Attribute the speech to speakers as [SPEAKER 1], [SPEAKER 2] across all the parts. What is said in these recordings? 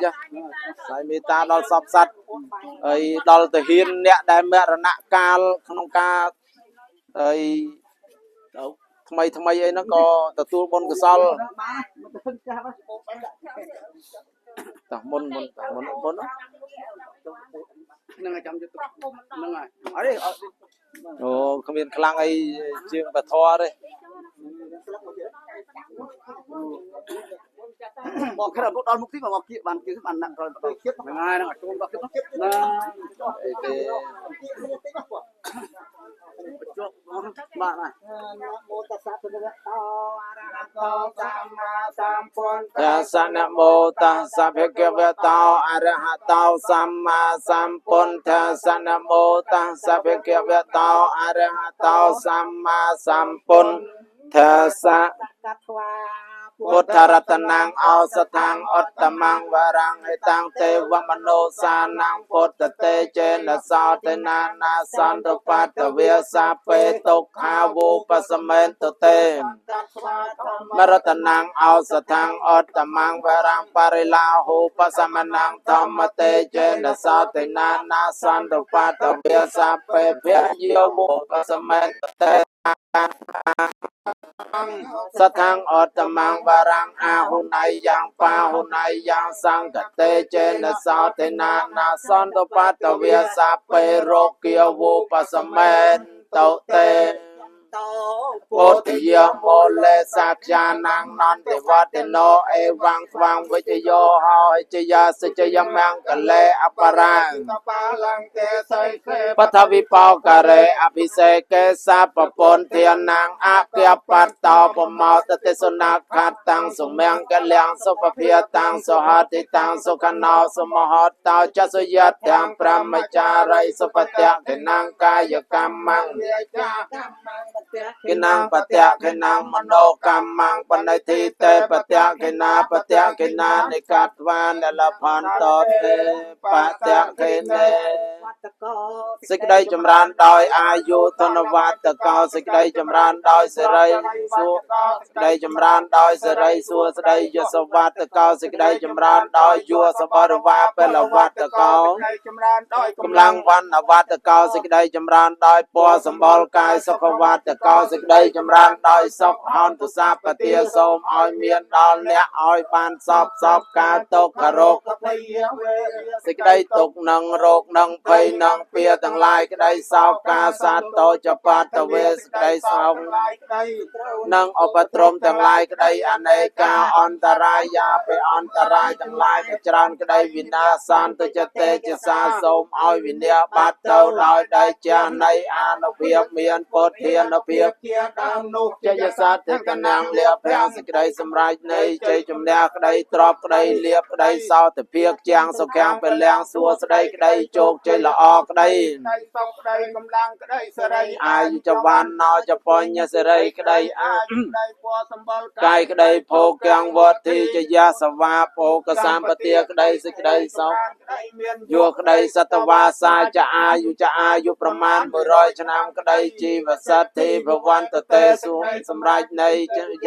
[SPEAKER 1] ចាស់ស្រាយមេត្តាដល់សពសត្វហើយដល់ទាហានអ្នកដែលមរណកាលក្នុងការហើយថ្មីថ្មីអីហ្នឹងក៏ទទួលបុណ្យកុសលតោះមុនមុនតោះមុនមុន
[SPEAKER 2] ហ្នឹងហើយចាំយកទៅហ្នឹងហើយអត់ទេអត់
[SPEAKER 1] អូគ្មានខ្លាំងអីជាងពធទេ
[SPEAKER 2] មកក្រៅមកដល់មុខទីមកគៀកបានគៀកបានណាក់ក្រោយដល់ហ្នឹងហើយហ្នឹងចូលដល់គៀកណា
[SPEAKER 1] អីទេ
[SPEAKER 2] បញ្ចប់បាទណា
[SPEAKER 3] មោតស្សៈភគវតោអរហតោសម្មាសម្ពុទ្ធ
[SPEAKER 1] តាសនមោតស្សៈភគវតោអរហតោសម្មាសម្ពុទ្ធស្សនមោតស្សៈភគវតោអរហតោសម្មាសម្ពុទ្ធស្សៈ
[SPEAKER 3] កត្វា
[SPEAKER 1] ពុទ្ធរតនំអោសថੰអត្តមੰវរੰហេតាំងទេវមនោសានំពុទ្ធទេចេនសោតនានាសន្តបតវេសាពេទុក្ខាវូបសមេនតទេ
[SPEAKER 3] កត្វាធម្ម
[SPEAKER 1] មរតនំអោសថੰអត្តមੰវរੰបរិលាហូបសមនំធម្មទេចេនសោតនានាសន្តបតវេសាពេភយាវូបសមេនតទេ សថੰអត្តមੰវរੰអាហុណៃយ៉ាងបាហុណៃយ៉ាងសង្កតេចេនសោតេនានាសន្តបតវេសាពេរោគាវោបសមេនតោតេ
[SPEAKER 3] តោ
[SPEAKER 1] ពុទ្ធយាមូលេសាខ្យានាងនន្តិវត្តណោអេវੰស្វាងវិជយោហោចយាសចយមង្គលេអបរាំ
[SPEAKER 3] តបាលង្កេសៃសេ
[SPEAKER 1] បថវិបោករេអភិសេកេសាពពនធានាងអគ្គបតោបមោតតិសុណាខតាំងសុមង្គលៀងសុពភាតាំងសុហតិតាំងសុខណោសមហតោចសុយទាំងប្រមចារីសុបតៈគណងកាយកម្មੰ
[SPEAKER 3] វាចាកម្មងបតៈ
[SPEAKER 1] គណងបតៈគណងមโนកម្មੰបណិធិតេបតៈគណាបតៈគណានិកត្វានលផន្តតេបតៈគនេ
[SPEAKER 3] វត្តកោ
[SPEAKER 1] សេចក្តីចម្រើនដោយអាយុធនវត្តកោសេចក្តីចម្រើនដោយសិរីសួស្តីចម្រើនដោយសិរីសួស្តីយសវត្តកោសេចក្តីចម្រើនដោយយោសបរិវាពលវត្តកោ
[SPEAKER 3] ចម្រើនដោយ
[SPEAKER 1] កម្លាំងវណ្ណវត្តកោសេចក្តីចម្រើនដោយពណ៌សម្បុរកាយសុខវត្តកោសេចក្តីចម្រើនដោយសុខហន្តសាពទាសូមឲ្យមានដល់អ្នកឲ្យបានសពសពការទុក្ខរោគ
[SPEAKER 3] ភយវេ
[SPEAKER 1] សេចក្តីទុកនឹងរោគនឹងភ័យនឹងពៀទាំងឡាយក្តីសោកាសត្វតោចបតវេសេចក្តីសោក
[SPEAKER 3] ក្តី
[SPEAKER 1] និងឧបទ្រពទាំងឡាយក្តីអនេកាអន្តរាយាពីអន្តរាយទាំងឡាយក៏ច្រើនក្តីវិនាសន្តិចតេជាសាសូមឲ្យវិនាសបាត់ទៅដោយដៃចាស់នៃអានុភាពមានពុទ្ធានុភាព
[SPEAKER 3] ជាដើមនោះ
[SPEAKER 1] ជយសាធិកណាំងលៀបប្រាំងសេចក្តីសម្រេចនៃជ័យជំនះក្តីទ្របក្តីលៀបក្តីសោតភាពជាងសុខាំងពលៀងសួស្តីក្តីជោគជ័យល្អក្តី
[SPEAKER 3] ក្តីសុខក្តីកម្លាំងក្តីសេរី
[SPEAKER 1] អាយុចវណ្ណោចបញ្ញសិរីក្តីអា
[SPEAKER 3] ក្តីពណ៌សម្បុរ
[SPEAKER 1] កាយក្តីភោគាំងវត្តធីចយាសវាភោកសម្បទាក្តីសេចក្តីសោក
[SPEAKER 3] ក្តីមាន
[SPEAKER 1] យោក្តីសតវាសាចអាយុចអាយុប្រមាណ100ឆ្នាំក្តីជីវសទ្ធិភវន្តតេសុសម្រេចនៃ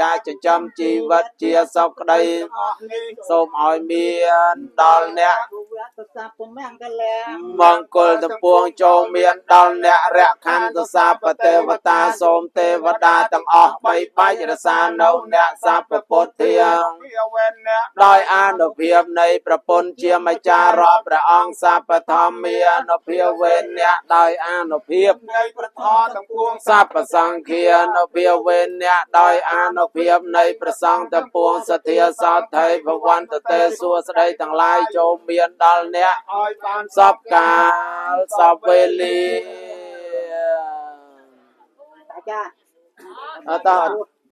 [SPEAKER 1] យាចិញ្ចឹមជីវិតជាសុខក្តី
[SPEAKER 3] អស់នេះ
[SPEAKER 1] សូមឲ្យមានដល់អ្នក
[SPEAKER 3] វត្តសាពមង្គលា
[SPEAKER 1] មង្គលទាំងពួងចូលមានដល់អ្នករខန္ទសាពទេវតាសូមទេវតាទាំងអស់បីបាច់រសានៅអ្នកសពពុទ្ធា
[SPEAKER 3] វាវេនអ្នក
[SPEAKER 1] ដោយអានុភាពនៃប្រពន្ធជាម្ចាស់រាប់ព្រះអង្គសពធម្មានុភាពវេអ្នកដោយអានុភាព
[SPEAKER 3] នៃប្រធរទាំងពួង
[SPEAKER 1] សពសង្ឃានុភាពវេអ្នកដោយអានុភាពនៃព្រះសង្ឃទាំងពួងសទ្ធាសោថៃភវន្តតេសួស្តីទាំងឡាយចូលមានដល់អ្នក
[SPEAKER 3] ឲ្យបាន
[SPEAKER 1] សពកាលសពវេលា
[SPEAKER 3] តាចា
[SPEAKER 1] អត់ត